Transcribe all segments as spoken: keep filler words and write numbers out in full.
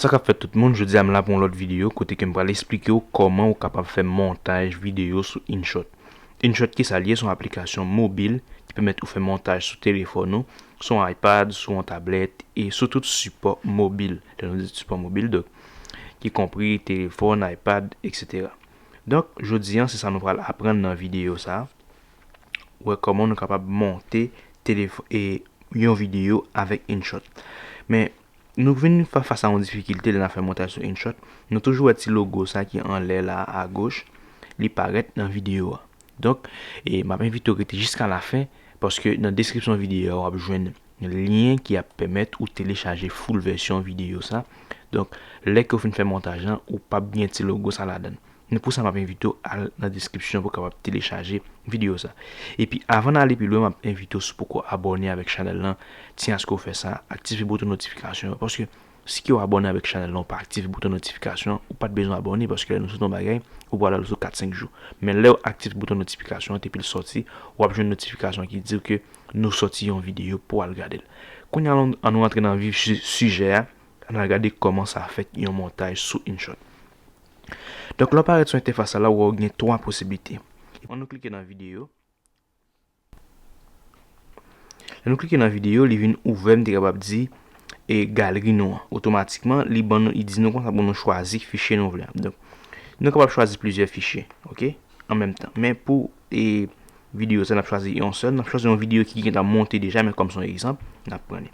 Sa k ap fèt tout moun, jodi a m la pou yon lòt videyo kote ke m pral esplike w kòman ou kapab fè montaj videyo sou InShot. InShot ki sa l ye? Se yon aplikasyon mobil ki pèmèt ou fè montaj sou telefòn ou, sou yon iPad, sou yon tablèt e sou tout sipò mobil. Lè nou di sipò mobil, donk, ki konpri telefòn, iPad, etsetera. Donk, jodi a, se sa nou pral aprann nan videyo sa a. Wè kòman nou kapab monte telefò-, e, yon videyo avèk InShot. Men, nou vin fè fas a yon difikilte lè n ap fè montaj sou InShot. Nou toujou wè ti logo sa ki anlè la agoch, li parèt nan videyo a. Donk, e, m ap envite w rete jiska lafen, paske nan deskripsyon videyo a, w ap jwenn lyen ki ap pèmèt ou telechaje full vèsyon videyo sa. Donk, lè ke w fin fè montaj lan, ou p ap gen ti logo sa ladan l. Men pou sa, m ap envite w al nan deskripsyon pou w kapab telechaje videyo sa. Epi, avan n ale pi lwen, m ap envite w, si w poko abòne avèk chanèl lan, tyen aske w fè sa, aktive bouton notifikasyon an, paske si ke w abòne avèk chanèl lan, ou pa aktive bouton notifikasyon an, ou pa t bezwen abòne, paske lè nou soti yon bagay, ou pral wè l sou kat senk jou. Men lè w aktive bouton notifikasyon an, depi l soti, w ap jwenn notifikasyon ki di w ke nou soti yon videyo pou w al gade l. Kounye a, ann nou antre nan vif si-, sijè a, ann al gade kòman sa fèt yon montaj sou InShot. Donk, lè w parèt sou entèfas la, w wè w gen twa posiblite. Ann nou klike nan videyo. Lè nou klike nan videyo, li vin ouvè, m te kapab di, e galri nou an. Otomatikman, li ban nou, li di nou konsa pou nou chwazi fichye nou vle a. Donk, nou kapab chwazi plizyè fichye, oke, an menm tan. Men pou, e, videyo sa, n ap chwazi yon sèl. N ap chwazi yon videyo ki gentan monte deja, men kòm se yon egzanp, n ap pran li.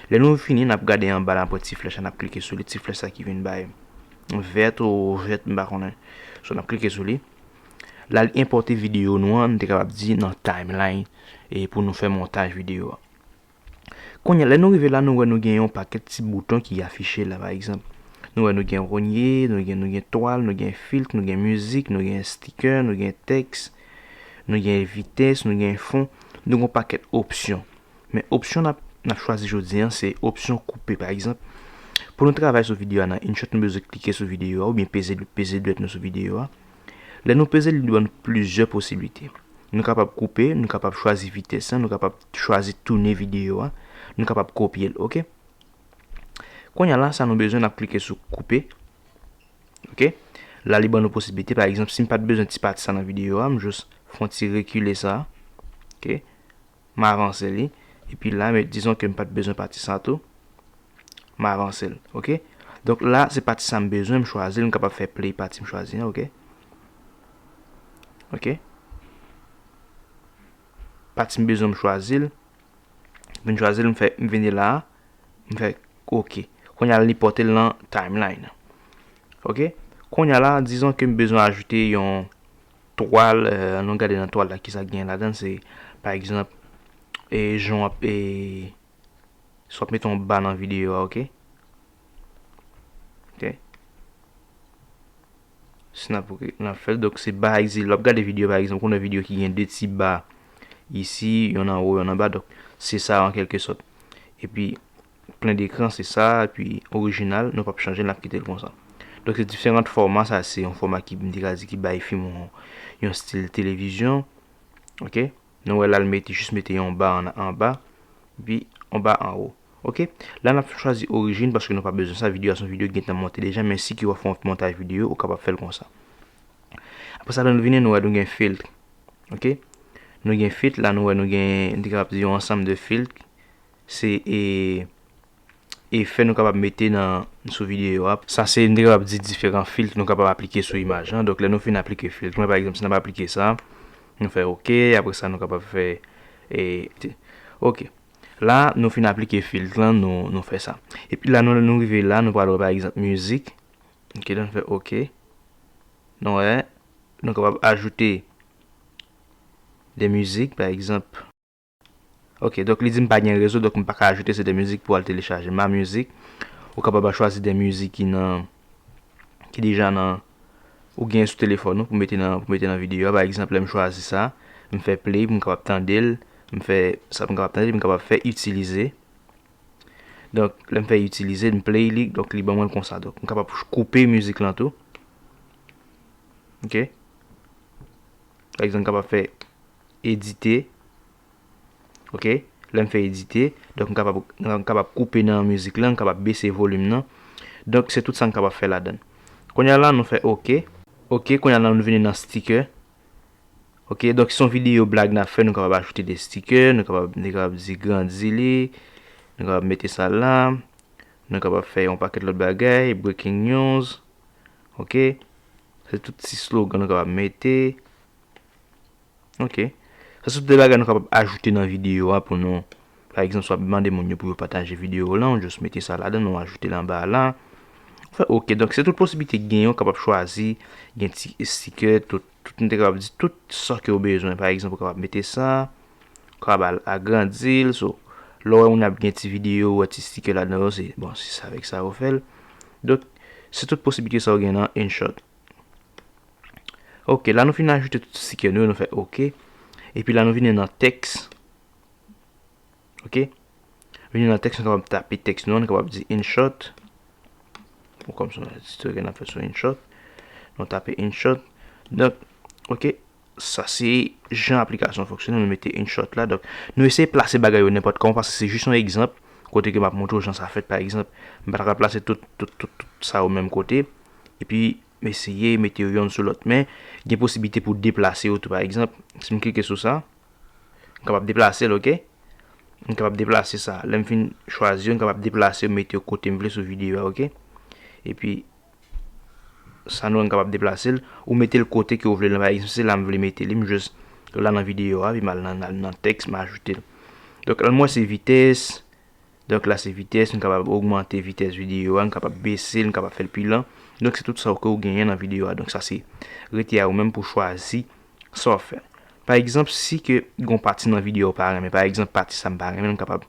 Lè nou fini, n ap gade anba la, n ap wè ti flèch la, n ap klike sou li, ti flèch sa ki vin bay vèt ou vèt, m pa konnen. So, n ap klike sou li. La, li enpòte videyo nou an, nou te kapab di nan timeline, e pou nou fè montaj videyo a. Kounye a, lè nou rive la, nou wè nou gen yon pakèt ti bouton ki afiche la, pa egzanp. Nou wè nou gen ronye, nou gen, nou gen twal, nou gen filt, nou gen mizik, nou gen sticker, nou gen tèks, nou gen vitès, nou gen fon, nou gen yon pakèt opsyon. Men opsyon n ap, n ap chwazi jodi a, se opsyon koupe, pa egzanp. Pou nou travay sou videyo a nan InShot, nou bezwen klike sou videyo a, oubyen peze, peze dwèt nou sou videyo a. Lè nou peze l, li ban nou plizyè posiblite. Nou kapab koupe, nou kapab chwazi vitès lan, nou kapab chwazi tounen videyo a, nou kapab kopye l, oke? Kounye a la, sa nou bezwen, n ap klike sou koupe, oke? La, li ban nou posiblite, pa egzanp, si m pa t bezwen ti pati sa nan videyo a, m jis fè yon ti rekile sa, oke? M avanse li. Epi la, men, dizon ke m pa t bezwen pati sa tou. M avanse l, oke? Donk la, se pati sa m bezwen, m chwazi l, m kapab fè play pati m chwazi an, oke? Oke? Pati m bezwen, m chwazi l. Vin chwazi l, m fè, m vini la, m fè oke. Kounye a, li pote l nan timeline. Oke? Kounye a la, dizon ke m bezwen ajoute yon twal, eh, nou gade nan twal la, kisa k gen ladan l, se, pa egzanp, e, jan w ap, e, si w ap mete yon ba nan videyo a, oke? Oke. Si n ap, n ap fè l, donk se ba egzanp. Lè w ap gade videyo, pa egzanp, ou nan videyo ki gen de ti ba isi, yonn anwo, yonn anba, donk se sa an kèlke sòt. Epi, plen dekran, se sa, epi orijinal, nou p ap chanje l, n ap kite l konsa. Donk, se diferan fòma, sa se yon fòma ki, m te ka di ki bay fim yon, yon stil televizyon. Oke? Nou wè la, l mete, jis mete yon ba an, anba, epi yon ba anwo. Oke? La, n ap chwazi orijin, paske nou pa bezwen sa, videyo a se yon videyo ki gentan monte deja, men si ke w ap fè yon montaj videyo, ou kapab fè l konsa. Apre sa, lè nou vini, nou wè nou gen filt. Oke? Nou gen filt, la, nou wè nou gen, m te kapab di yon ansanm de filt. Se, e, efè nou kapab mete nan, sou videyo a. Sa se, nou te kapab di diferan filt nou kapab aplike sou imaj lan. Donk, lè nou fin aplike filt, mwen, pa egzanp, si n ap aplike sa, nou fè oke, apre sa, nou kapab fè, e, te-, oke. La, nou fin aplike filt lan, nou, nou fè sa. Epi la, nou, nou rive la, nou pral wè, pa egzanp, mizik. Oke, lè nou fè oke. Nou wè, nou kapab ajoute de mizik, pa egzanp. Oke, donk li di m pa gen rezo, donk m pa ka ajoute se de mizik pou al telechaje. Ma mizik, ou kapab al chwazi de mizik ki nan, ki deja nan, ou gen sou telefòn ou pou mete nan, pou mete nan videyo a. Pa egzanp, lè m chwazi sa, m fè play pou m kapab tande l, m fè sa pou m kapab tande l, m kapab fè itilize. Donk, lè m fè itilize, m play li, donk li ban mwen l konsa. Donk, m kapab koupe mizik lan tou. Oke? Pa egzanp, m kapab fè edite. Oke? Lè m fè edite, donk m kapab, m kapab koupe nan mizik lan, m kapab bese volim nan. Donk, se tout sa n kapab fè ladan. Kounye a la, nou fè oke. Oke, kounye a la, nou vini nan sticker. Oke, donk, si se yon videyo blag n ap fè, nou kapab ajoute de sticker, nou kapab, nou kapab di grandi li, nou kapab mete sa la, nou kapab fè yon pakèt lòt bagay, breaking news. Oke, se tout ti slogan nou kapab mete. Oke. Sa se tout de bagay nou kapab ajoute nan videyo a pou nou. Pa egzanp, si w ap mande moun yo pou yo pataje videyo w lan, ou just mete sa ladan, ou ajoute l anba la. Ou fè oke. Donk, se tout posiblite ki genyen, ou kapab chwazi, gen ti sticker, tout, tout, nou te kapab di tout sa ke w bezwen. Pa egzanp, ou kapab mete sa, ou kapab al agrandi l, so, lè w wè moun ap gen ti videyo, ou wè ti sticker ladan yo, se, bon, se sa avèk sa ou fè l. Donk, se tout posiblite sa ou gen nan InShot. Oke, la nou fin ajoute tout sticker nou yo, nou fè oke. Epi la nou vini nan tèks. Oke. Vini nan tèks, nou kapab tape tèks nou, nou kapab di InShot. Bon, kòm se yon editè n ap fè sou InShot. Nou tape InShot. Donk, oke, sa se jan aplikasyon an fonksyone, nou mete InShot la. Donk, nou eseye plase bagay yo nenpòt kòman, paske se jis yon egzanp, kote ke m ap montre w jan sa fèt, pa egzanp. M pa ta ka plase tout, tout, tout, tout sa yo menm kote. Epi, m eseye mete yo yonn sou lòt. Men, gen posiblite pou deplase yo tou, pa egzanp. Si m klike sou sa, m kapab deplase l, oke? M kapab deplase sa. Lè m fin chwazi yo, m kapab deplase yo, mete yo kote m vle sou videyo a, oke? Epi, sa nou wè m kapab deplase l, ou mete l kote ke w vle l. Pa egzanp, se la m vle mete li, m jis la nan videyo a, epi m al nan, nan, nan tèks, m ajoute l. Donk, la, m wè se vitès. Donk, la, se vitès, m kapab ogmante vitès videyo a, m kapab bese l, m kapab fè l pi lan. Donk, se tout sa ke w genyen nan videyo a. Donk, sa se rete a ou menm pou chwazi sa w ap fè. Pa egzanp, si ke gon pati nan videyo w pa renmen, pa egzanp, pati sa m pa renmen, m kapab,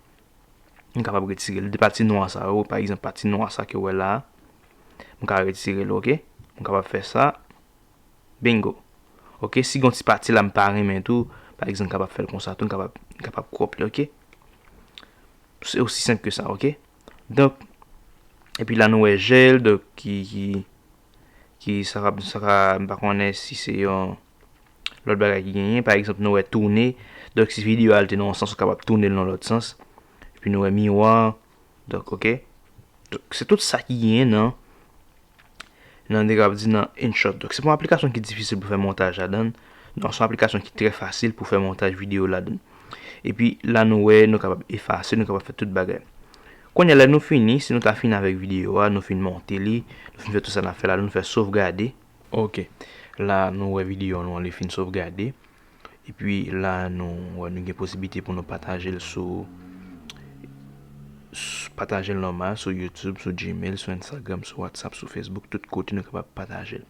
m kapab retire l. De pati nwa sa yo, pa egzanp, pati nwa sa ke w wè la a, m ka retire l, oke? M kapab fè sa. Bingo. Oke, si gon ti pati la m pa renmen tou, pa egzanp, m kapab fè l konsa tou, m kapab, m kapab crop li, oke? Se osi senp ke sa, oke? Donk, epi la nou wè jèl, donk, ki, ki, ki sa ka, sa ka, m pa konnen si se yon lòt bagay ki genyen. Pa egzanp, nou wè tounen. Donk, si videyo a al te nan yon sans, ou kapab tounen l nan lòt sans. Epi nou wè miwa. Donk, oke. Donk, se tout sa ki genyen nan, nan, de kapab di nan InShot. Donk, se pa yon aplikasyon ki difisil pou fè montaj ladan. Non, se yon aplikasyon ki trè fasil pou fè montaj videyo ladan. Epi, la nou wè, nou kapab efase, nou kapab fè tout bagay. Kounye a, lè nou fini, si nou ta fini avèk videyo a, nou fin monte li, nou fin fè tout sa n ap fè la, nou fè sovgade. Oke. La, nou wè videyo nou an, li fin sovgade. Epi la, nou wè, nou gen posiblite pou nou pataje l sou, sou, pataje l nòmal sou YouTube, sou Gmail, sou Instagram, sou WhatsApp, sou Facebook, tout kote nou kapab pataje l.